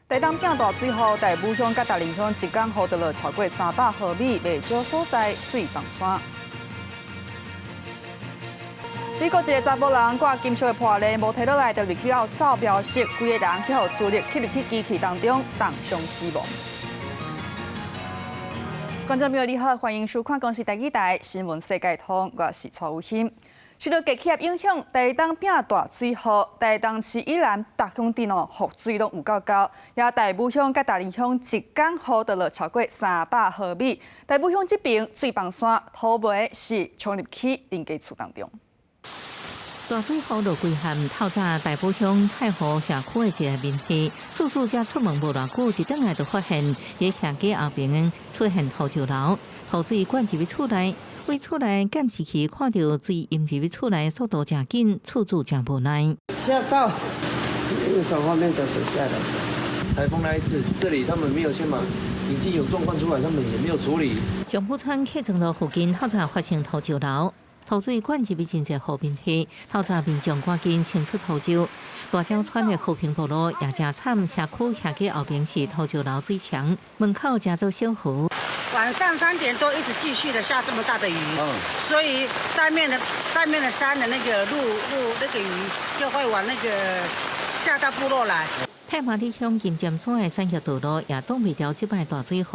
台東變大水雨，大武鄉佮大林鄉一工雨就落超過300毫米，袂少所在水崩山。美國一个查埔人掛金屬的破鏈，無提落來就入去後掃標識，幾个人去予磁力吸入去機器當中，凍傷死亡。觀眾朋友你好，歡迎收看《公視台語台新聞世界通》，我是蔡有馨。受到低氣壓影響，台東變大水雨，台東市以南逐鄉鎮哦，雨水攏有夠夠。也大武鄉佮大林鄉一工雨就落超過300毫米。大武鄉這邊水崩山，土泥是沖入去人家厝當中。大水雨落規漢，透早大武鄉太和社區的一个民宅，厝主才出門無偌久，一轉來就發現佇客家後邊出現土石流，土水灌入去厝內。對厝內監視器看著水淹入去厝內速度誠緊，厝主誠無奈。嚇到，因為從後面的水下來。颱風那一次，這裡他們沒有先把已經有狀況出來，他們也沒有處理。上埔村客莊路附近透早發生土石流，土水灌入去真濟戶民宅，透早民眾趕緊清出土石。大礁村的和平部落也誠慘，社區客家後邊是土石流水牆，門口誠做小河。晚上3點多一直繼續的下這麼大的雨，所以上面的山的那個路那個雨就會往那個下到部落來。太麻里鄉金針山的產業道路也擋袂牢這擺大水雨，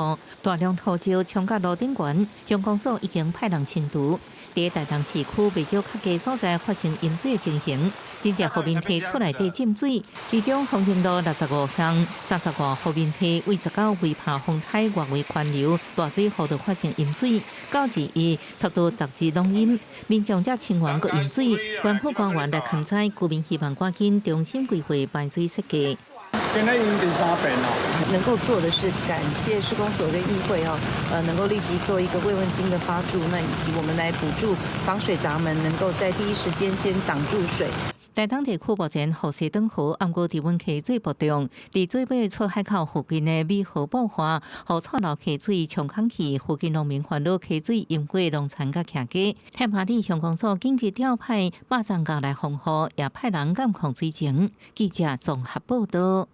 大量土石沖到路頂懸，鄉公所已經派人清除。佇台東市區袂少較低所在發生淹水的情形，真濟戶民宅厝內底浸水，其中豐興路65鄉35戶民宅為19圍拍風台外圍寬流，大水雨就發生淹水，9·21差不多10日攏淹，民眾才清完閣淹水，縣府官員來勘災，居民希望趕緊重新規劃排水設計。今日淹第三遍咯。能夠做的是感謝市公所跟議會哦，能夠立即做一個慰問金的發注，那以及我們來補助防水閘門，能夠在第一時間先擋住水。台東地區目前雨勢轉好，毋過低溫溪水波動，佇水尾出海口附近的米河爆發，予蔡老溪水沖空去，附近農民煩惱溪水淹過農田佮徛家。太麻里鄉公所緊急調派肉粽角來防護，也派人監控水情。記者綜合報道。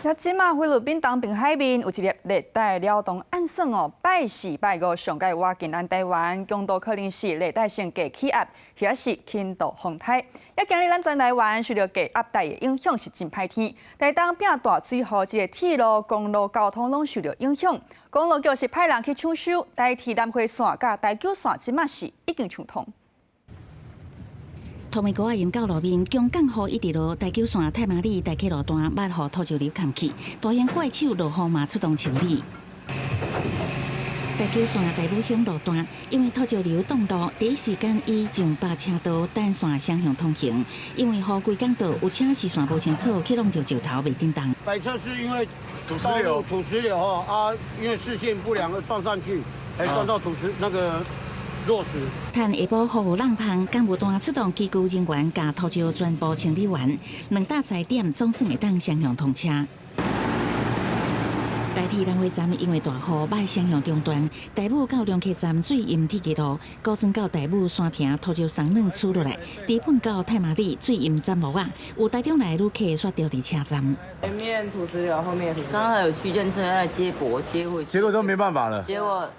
遐這馬菲律賓東邊海面有一粒熱帶擾動暗算哦，拜四拜五上蓋倚近咱台灣，強度可能是熱帶性低氣壓，或者是輕度風台。也今日咱全台灣受著低壓帶的影響是真歹天，台東變大水雨，這个鐵路、公路交通攏受著影響。公路局是派人去搶修，台鐵南迴線佮台九線這馬是已經暢通。土米溝仔淹到路面，強降雨一直落，台九線太麻里台客路段捌予土石流崁去，大型怪手落雨嘛出動清理。台九線大武鄉路段，因為土石流擋路，第一時間以上百車道單線雙向通行。因為雨規工到，有車視線無清楚，去挵著石頭袂振動。白車是因為土石流，土石流吼啊，因為視線不良而撞上去，還撞到土石那個。落石。趁下晡雨雨櫳，工務單出動機具人員，共土石全部清理完，兩搭載點總算會當雙向通車。台鐵南迴站因為大雨，欲雙向中斷，大武到龍溪站水淹鐵枝路，古莊到大武山坪土石松軟出落來，豬糞到太麻里水淹站木仔，有台中來的旅客煞著佇車站。前面土石流，後面土石流。剛剛有區間車來接駁接回去，結果都沒辦法了。結果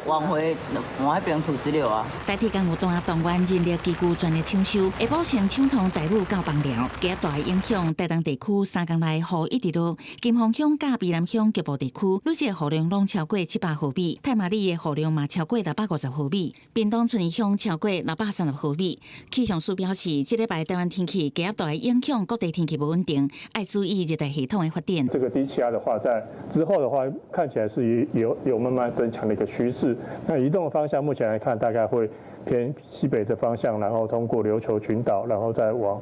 往回往那邊土石流啊。台鐵工務單動員人力機具全力搶修，下晡先搶通大武到枋寮，低壓帶影響台東地區三工內雨一直落，金峰鄉佮卑南鄉北部地區累計雨量攏超過700毫米，太麻里的雨量嘛超過650毫米，屏東春義鄉超過630毫米。氣象署表示，這禮拜台灣天氣低壓帶影響各地天氣無穩定，愛注意熱帶系統的發展。這個低氣壓的話，在之後的話，看起來是有慢慢增強的一個趨勢。那移動的方向，目前來看，大概會偏西北的方向，然後通過琉球群島，然後再往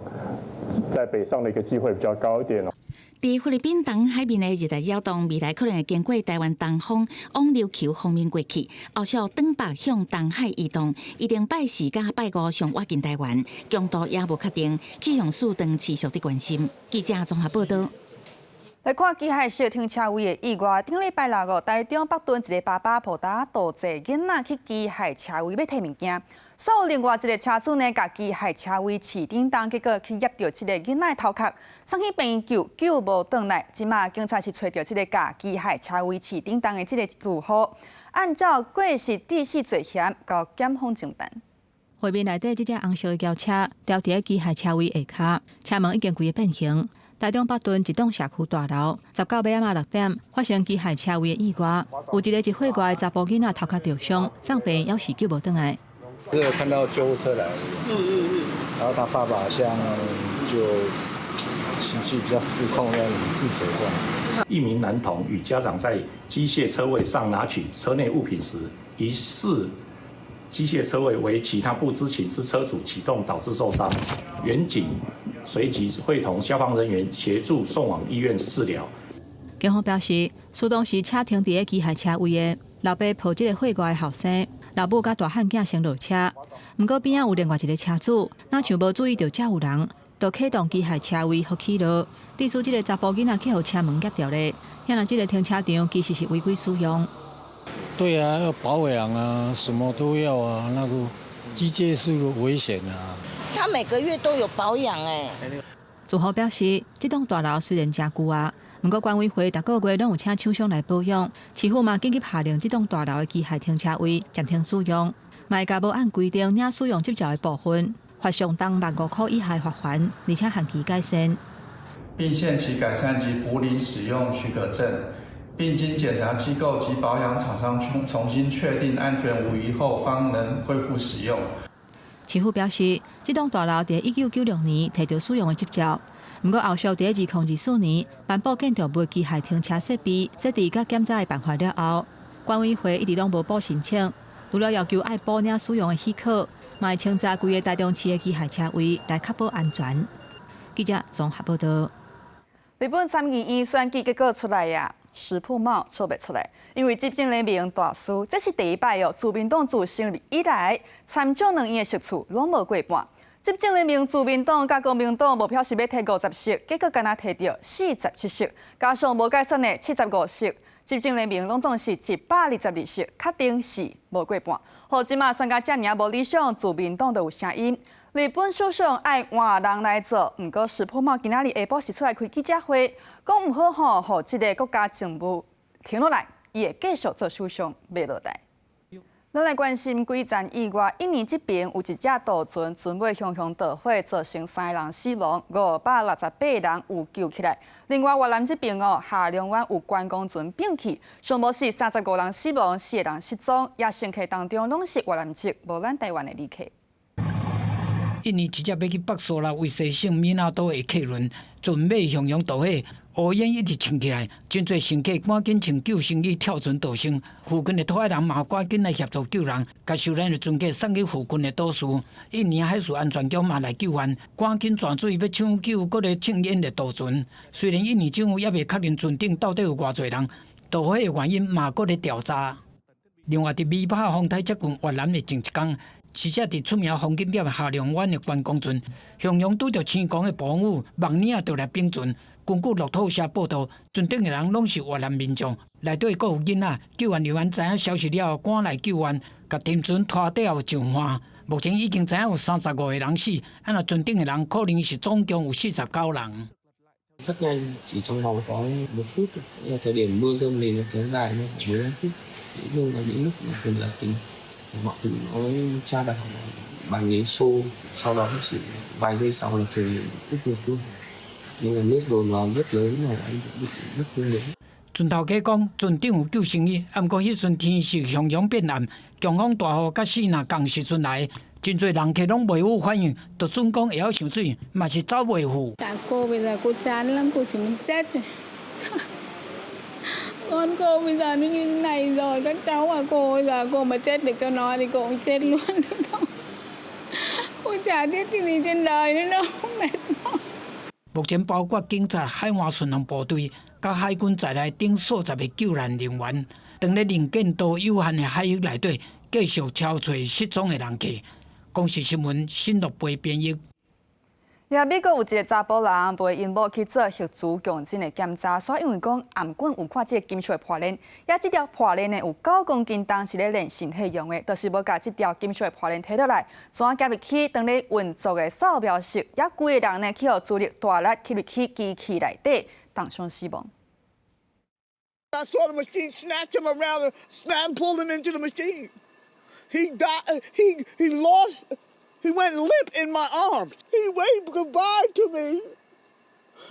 在北上的一個機會比較高一點哦。佇菲律賓東海面的熱帶擾動，未來可能會經過台灣東方，往琉球方面過去，後續轉北向東海移動，預定拜四佮拜五上倚近台灣，強度也無確定，氣象署正持續佇關心。記者綜合報道。來看機械式停車位的意外，頂禮拜六哦，台中北屯一个爸爸抱搭倒坐囡仔去機械車位欲提物件，煞有另外一个車主呢，共機械車位飼叮當，結果去壓著這个囡仔的頭殼，送去病院救，救無轉來。這馬警察是揣著這个共機械車位飼叮當的這个住戶，按照過失致死罪嫌，交檢方偵辦。畫面內底這隻紅色的轎車，牢佇咧機械車位下跤，車門已經規个變形。台中北屯一棟社區大樓，19尾仔仔6點發生機械車位的意外，有一個一歲外的查埔囡仔頭殼著傷，送病猶是救無轉來。這個看到救護車來了，然後他爸爸好像就情緒比較失控，有點自責這樣。一名男童與家長在機械車位上拿取車內物品時，疑似機械車位為其他不知情之車主啟動，導致受傷。員警隨即會同消防人員協助送往醫院治療。警方表示，事當時車停佇咧機械車位的，老爸抱這个歲外的後生，老母佮大漢囝先落車。毋過邊仔有另外一个車主，若像無注意著遮有人，就啟動機械車位予起落，致使這个查埔囡仔去予車門夾著咧。顯然這个停車場其實是違規使用。對啊，要保養啊，什麼都要啊，那個機械是危險啊。他每個月都有保養欸。住戶表示，這棟大樓雖然誠舊啊，毋過管委會逐個月攏有請廠商來保養，市府嘛緊急下令這棟大樓的機械停車位暫停使用，嘛會共無按規定領使用執照的部分，罰相當15,000塊以下罰鍰，而且限期改善。並限期改善及補領使用許可證，並經檢查機構及保養廠商重新確定安全無虞後，方能恢復使用。市府表示，這棟大樓佇1996年提著使用的執照，毋過後續佇2024年頒布建築物機械停車設備設置佮檢查的辦法了後，管委會一直攏無補申請，除了要求愛補領使用的許可，嘛會清查規个台中市的機械車位來確保安全。記者綜合報道。日本參議院選舉結果出來呀，石破茂笑袂出來，因為執政聯盟大輸，這是第一擺哦。自民黨自成立以來，參眾兩院的席次攏無過半。執政聯盟自民黨佮公明黨目標是欲提50席，結果干焦提著47席，加上無改選的75席，執政聯盟攏總是122席，確定是無過半。予這馬選甲遮爾仔無理想，自民黨就有聲音。日本首相愛換人來做，毋過石破茂今仔日下晡是出來開記者會，講毋好吼，予這个國家政務停落來，伊會繼續做首相，袂落台。咱來關心幾層意外，印尼這爿有一隻渡船，船尾雄雄著火，造成三个人死亡，568人有救起來。另外，越南這爿哦，下龍灣有觀光船變去，上無是35人死亡，四个人失蹤，也乘客當中攏是越南籍，無咱台灣的旅客。印尼一隻欲去北蘇拉威西省米納多的客輪，船尾雄雄著火，烏煙一直衝起來，真濟乘客趕緊穿救生衣跳船逃生。附近的渡海人嘛趕緊來協助救人，共受難的船客送去附近的島嶼。印尼海事安全局嘛來救援，趕緊鑽水欲搶救閣咧衝煙的渡船。雖然印尼政府猶未確認船頂到底有偌濟人，著火的原因嘛閣咧調查。另外，佇米帕風台接近越南的前一工，一隻佇出名風景點下龍灣的觀光船，雄雄拄著天公的暴風雨，網領就來翻船。根據路透社報道，船頂的人攏是越南民眾，內底閣有囡仔。救援人員知影消息了後，趕來救援，共沉船拖底後上岸。目前已經知影有35個人死，啊若船頂的人可能是總共有49人。 Rất nhanh, chỉ trong vòng có 1 phút, thời điểm mưa dông thì nó kéo dài nó khoảng 15 phút. Nhưng mà những lúc mà thường là thì mọi thứ nó tra đảo bàn ghế xô, sau đó chỉ vài giây sau là thì đứt ngược luôn. Nhưng là nước dồn vào rất lớn và anh bị rất lớn. 船頭家講，船頂有救生衣，毋過彼陣天色雄雄變暗，強風大雨佮四若仝時陣來，真濟人客攏袂有反應，就算講會曉泅水，嘛是走袂赴。 Tại cô bây giờ cô chán lắm, cô chỉ muốn chết thôi. Con cô bây giờ nó như thế này rồi, các cháu mà cô bây giờ cô mà chết được cho nó thì cô cũng chết luôn. Cô chả tiếc cái gì trên đời nữa đâu, mệt mỏi. 目前包括警察、海岸巡防部隊、佮海軍在內等數十个救難人員，當咧能見度有限的海域內底，繼續搜揣失蹤的人客。公視新聞新樂貝編譯。也美國有一个查埔人陪𪜶某去做核磁共振的檢查，煞因為講頷頸有看這个金屬的破鏈，也這條破鏈呢有9公斤重，是咧練身體用的，就是無共這條金屬的破鏈提落來，怎夾入去當咧運作的掃描室，也規个人呢去予磁力大力吸入去機器內底，凍傷死亡。 I saw the machine snatch him around and pull him into the machine. He died. He lost. He went limp in my arms. He waved goodbye to me,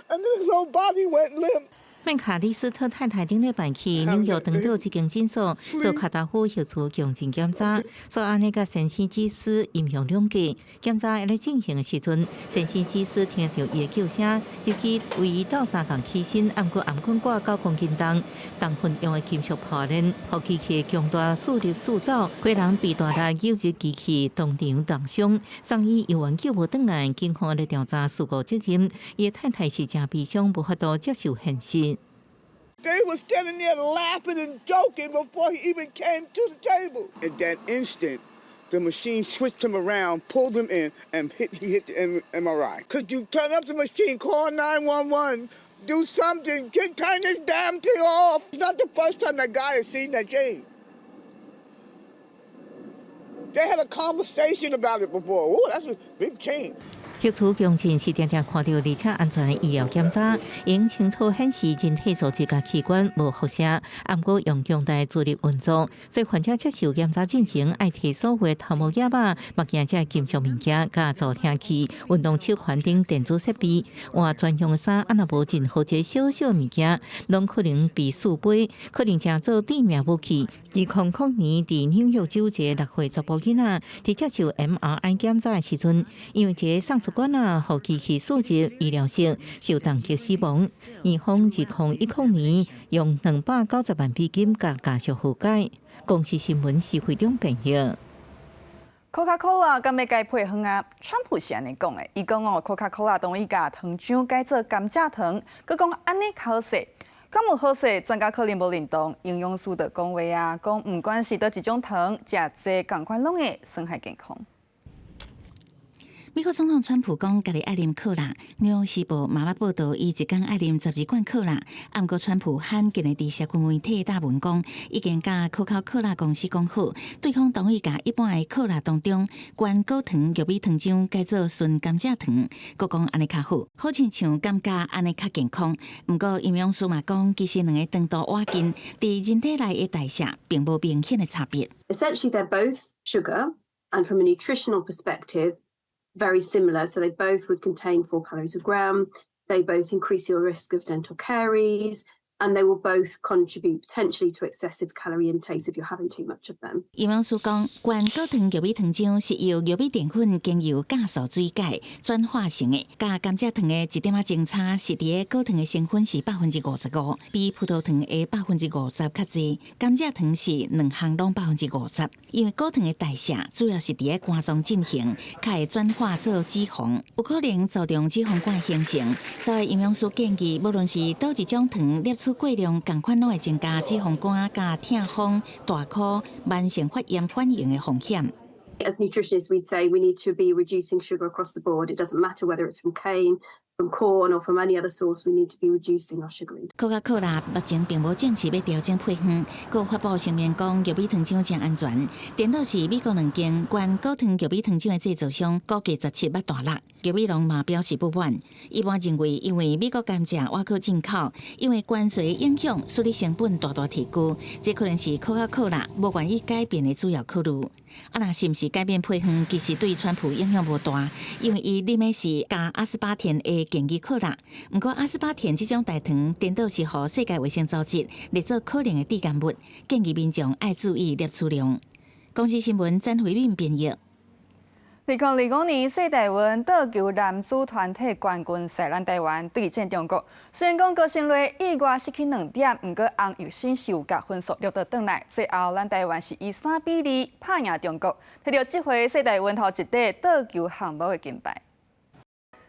and then his whole body went limp. 麥卡利斯特太太頂禮拜去紐約長島這間診所做跤踏夫核磁共振檢查，煞按呢共先生技師陰陽兩隔。檢查咧進行的時陣，先生技師聽著伊的叫聲，入去為伊鬥相共起身，毋過頷頸掛9公斤重，重份用的金屬破鏈，予機器強大磁力吸走，規人被大力扭入機器，當場凍傷，送醫猶原救無轉來，警方咧調查事故責任，伊的太太是誠悲傷，無法度接受現實。 They were standing there laughing and joking before he even came to the table. At that instant, the machine switched him around, pulled him in, and he hit the MRI. Could you turn up the machine, call 911, do something, turn this damn thing off? It's not the first time that guy has seen that chain. They had a conversation about it before. Oh, that's a big chain. 核磁共振是定定看著而且安全的醫療檢查，會清楚顯示人體組織佮器官無輻射，毋過用強大磁力運作，所以患者接受檢查進前愛提所有的頭毛夾仔、目鏡這金屬物件、佮助聽器、運動手環等電子設備，換專用衫，啊若無任何一个小小物件，攏可能被磁飛，可能成做致命武器。2000年，佇紐約州一个6歲查埔囡仔，佇接受 MRI 檢查的時陣，因為一个送出管仔，予機器刺入醫療室，受重擊死亡。院方2010年用290萬美金共家屬和解。公視新聞施惠中編譯。 Coca-Cola 敢欲改配方啊？川普是按呢講的，伊講哦，Coca-Cola 同意共糖漿改做甘蔗糖，閣講按呢較好勢。敢有好勢？專家可能無認同。營養師就講話啊，講毋管是佗一種糖，食濟仝款攏會損害健康。美國總統川普講，家己愛啉可樂。紐約時報嘛捌報導，伊一工愛啉12罐可樂。毋過川普罕見的佇社群媒體貼文講，已經佮可口可樂公司講好，對方同意共一般的可樂當中懸果糖、玉米糖漿改做純甘蔗糖，閣講按呢較好，好親像感覺按呢較健康。毋過營養師嘛講，其實兩个糖度倚近，佇人體內的代謝並無明顯的差別。 Essentially, they're both sugar, and from a nutritional perspective, very similar. So they both would contain 4 calories a gram. They both increase your risk of dental caries. And they will both contribute potentially to excessive calorie intakes if you're having too much of them. 營養師講，懸果糖玉米糖漿是由玉米澱粉經由酵素水解轉化成的，佮甘蔗糖的一點仔鐘差，是佇个果糖的成分是55%，比葡萄糖的50%較濟。甘蔗糖是兩項攏50%，因為果糖的代謝主要是佇个肝臟進行，較會轉化做脂肪，有可能造成脂肪肝形成。所以營養師建議，無論是佗一種糖攝取過量，仝款攏會增加脂肪肝、佮痛風、大箍、慢性發炎反應的風險。 As nutritionists, we'd say we need to be reducing sugar across the board. It doesn't matter whether it's from cane, from corn, or from any other source. We need to be reducing our sugar intake. 可口可樂目前並無正式欲調整配方，閣發布聲明講玉米糖漿誠安全。顛倒是美國兩間懸果糖玉米糖漿的製造商，股價17捌大落。玉米農嘛表示不滿，一般認為因為美國甘蔗倚靠進口，因為關稅影響，處理成本大大提高，這可能是可口可樂無願意改變的主要考慮。啊，若是毋是改變配方，其實對川普影響無大，因為伊啉的是加阿斯巴甜的健怡可樂。毋過阿斯巴甜這種代糖，顛倒是予世界衛生組織列做可能的致癌物，建議民眾愛注意攝取量。公視新聞詹慧敏編譯。2025年世大運桌球男子團體冠軍賽，咱台灣對戰中國。雖然講高昇睿意外失去2點，毋過洪育新是有共分數掠倒轉來。最後，咱台灣是以3比2拍贏中國，摕著這回世大運頭一塊桌球項目的金牌。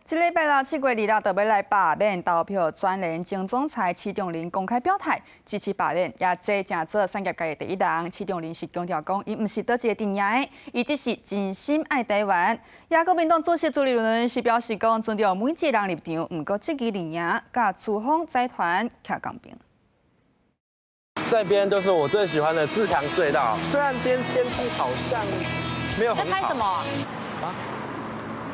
這禮拜啦，7月2日就欲來罷免投票，全聯前總裁徐長林公開表態支持罷免，也坐成做產業界的第一人。徐長林是強調講，伊毋是佗一個陣營的，伊只是真心愛台灣。也國民黨主席朱立倫是表示講，尊重每一個人立場，毋過質疑陣營佮資方財團徛仝邊。這邊就是我最喜歡的自強隧道，雖然今天天氣好像沒有很好。在拍什麼？啊？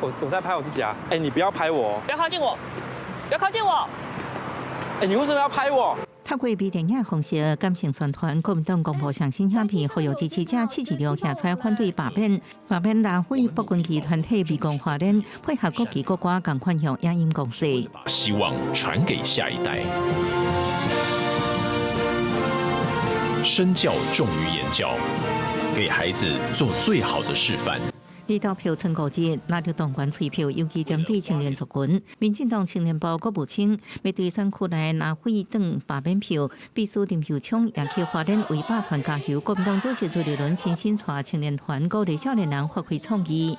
我在拍我自己啊！哎，你不要拍我！不要靠近我！不要靠近我！哎，你為什麼要拍我？透過微電影方式感性宣傳，國民黨公布上新影片，呼籲支持者7一6站出來反對罷免，罷免拉匪不軍旗團體美光華聯配合國旗國歌仝款向影音公司。希望傳給下一代。身教重於言教，給孩子做最好的示範。佇投票選舉日，納入黨員催票，尤其針對青年族群。民進黨青年部國務卿欲對選區內藍廢黨罷免票，秘書林右昌也去花蓮為百團加油。國民黨主席朱立倫親身帶青年團鼓勵少年人發揮創意。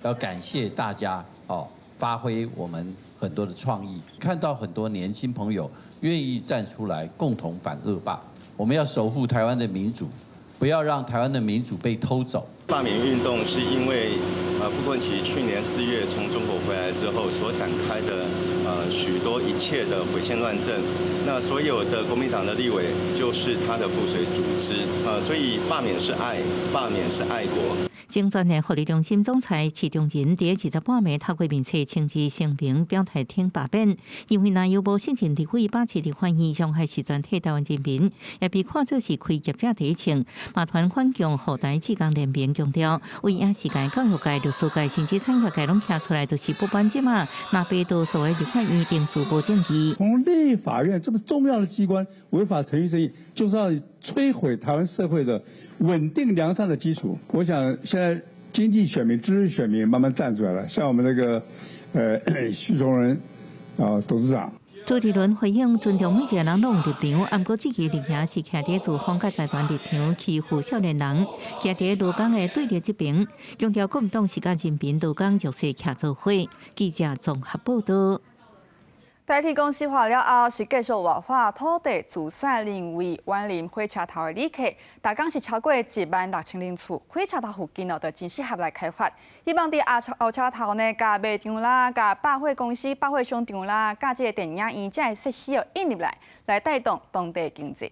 要感謝大家哦，發揮我們很多的創意，看到很多年輕朋友願意站出來共同反惡霸。我們要守護台灣的民主，不要讓台灣的民主被偷走。罷免運動是因為，傅崐萁去年4月從中國回來之後所展開的，許多一切的毀憲亂政，那所有的國民黨的立委就是他的附隨組織，所以罷免是愛，罷免是愛國。前全聯福利中心總裁徐長仁佇28暝透過面冊親自聲明表態挺罷免，因為若猶無信任立委把持立法院傷害是全體台灣人民，也被看作是開業者佇穿。馬團反共護台志工聯盟強調，為影視界、教育界、律師界甚至產業界攏站出來，就是不管這馬，若被多數的立法院定數無證據。從立法院這麼重要的機關違法程序正義，就是要摧毀台灣社會的穩定良善的基礎。我想現在經濟選民、知識選民慢慢站出來了，像我們那個許崇仁啊董事長。朱立倫回應尊重每一個人攏有立場，毋過這個立場是徛佇資方佮財團立場欺負少年人，徛佇勞工的對立這邊，強調國民黨是佮人民勞工弱勢徛做伙。記者綜合報道。台鐵公司化了後，是繼續活化土地資產，認為員林火車頭的旅客，逐工是超過16000人次。火車頭附近哦，就真適合來開發。希望佇後車頭呢，共賣場啦、共百貨公司、百貨商場啦、佮這个電影院這个設施哦引入來，來帶動當地經濟。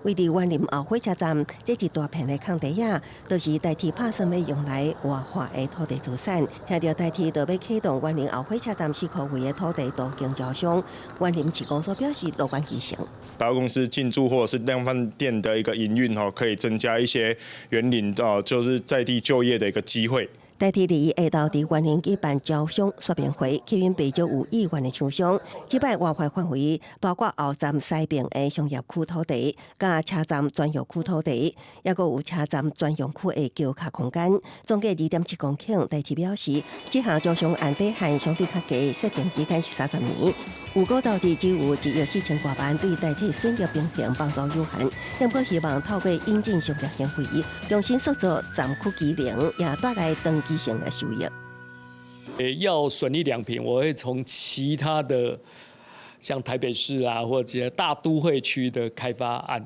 位佇員林後火車站，這一大片的空地仔，都是台鐵拍算欲用來活化的土地資產。聽著台鐵就欲啟動員林後火車站四箍圍的土地都更招商，員林市公所表示樂觀其成。百貨公司進駐或者是量販店的一個營運，吼，可以增加一些員林哦，就是在地就業的一個機會。台鐵2日下晝佇員林舉辦招商說明會，吸引袂少有意願的廠商。這擺活化範圍包括後站西邊的商業區土地，佮車站專用區土地，抑閣有車站專用區的橋跤空間，總計2.7公頃。台鐵表示，這項招商案底限相對較低，設定期間是30年。預估投資只有1億4千多萬，對台鐵損益平衡幫助有限。不過希望透過引進商業行為，重新塑造站區機能，也帶來長期性的收益。要損益兩平，我會從其他的像台北市啊，或者大都會區的開發案，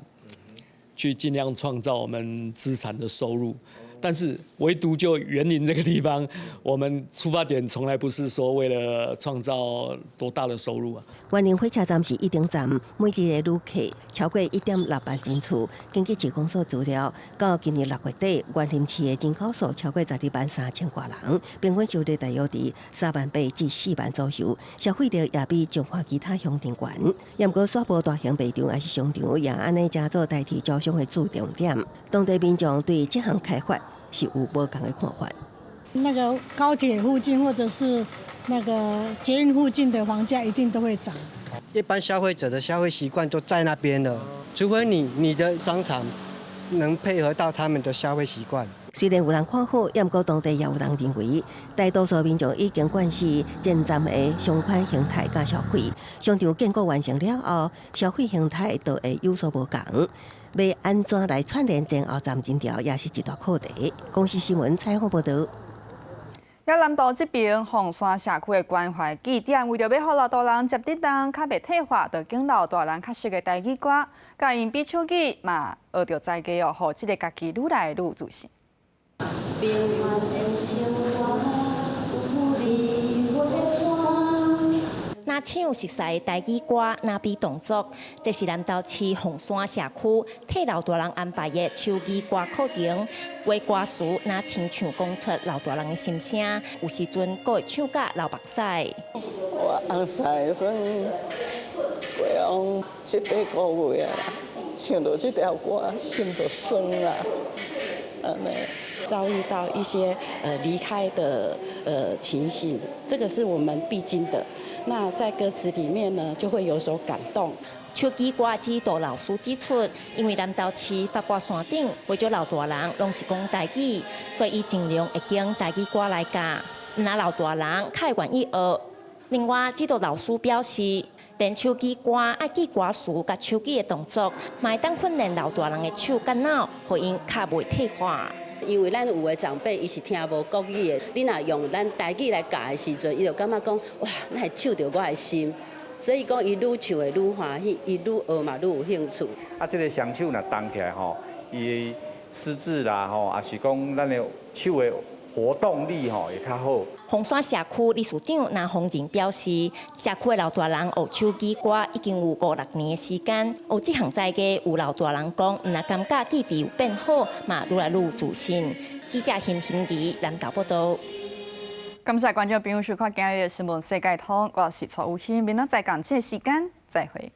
去盡量創造我們資產的收入。但是唯獨就員林這個地方，我們出發點從來不是說為了創造多大的收入啊。員林火車站是一等站，每日的旅客超過1.6萬人次。根據市公所資料，到今年6月底，員林市的人口數超過12萬3千多人，平均收入大約佇3萬8至4萬左右，消費力也比彰化其他鄉鎮懸。毋過，煞無大型賣場抑是商場，也按呢成做台鐵招商的注重點。當地民眾對這項開發是有無仝的看法。那個高鐵附近或者是那個捷運附近的房價一定都會漲。一般消費者的消費習慣都在那邊了，除非你的商場能配合到他們的消費習慣。雖然有人看好，毋過當地也有人認為，大多數民眾已經慣勢前站的商圈形態佮消費，商場建構完成了後，消費形態就會有所無仝。欲按怎來串聯前後站人潮，也是一大課題。公視新聞採訪報導。南投這爿鳳山社區的關懷據點，為著欲予老大人食得當較袂退化，就揀老大人較熟的台語歌，共𪜶比手語嘛，學著才藝哦，予這个家己愈來愈自信。平凡的生活有你陪伴。若唱熟似台語歌，若比動作，這是南投市鳳山社區替老大人安排的手語歌課程。有歌詞若親像講出老大人的心聲，有時陣閣會唱甲流目屎。我翁婿的時陣，過往七八個月啊，唱著這條歌，心就酸啊，按呢。遭遇到一些離開的情形，這個是我們必經的。那在歌詞裡面呢，就會有所感動。手語歌指導老師指出，因為南投市八卦山頂袂少老大人攏是講台語，所以伊盡量會揀台語歌來教，毋但老大人較會願意學。另外，指導老師表示，練手語歌愛記歌詞佮手語的動作，嘛會當訓練老大人的手佮腦，予𪜶較袂退化。因為咱有的長輩伊是聽無國語的，你若用咱台語來教的時陣，伊就感覺講哇，你會唱著我的心，所以講伊愈唱會愈歡喜，伊愈學嘛愈有興趣。啊，這个雙手若動起來吼，伊的失智啦吼，抑是講咱的手的活動力吼會較好。鳳山社區理事長林宏仁表示，社區的老大人學手語歌已經有五六年的時間，學這項才藝有老大人講，毋但感覺記憶有變好，嘛愈來愈有自信。記者邢欣怡南投報道。感謝觀眾朋友收看今日的新聞世界通，我是蔡有馨，明仔載仝這個時間再會。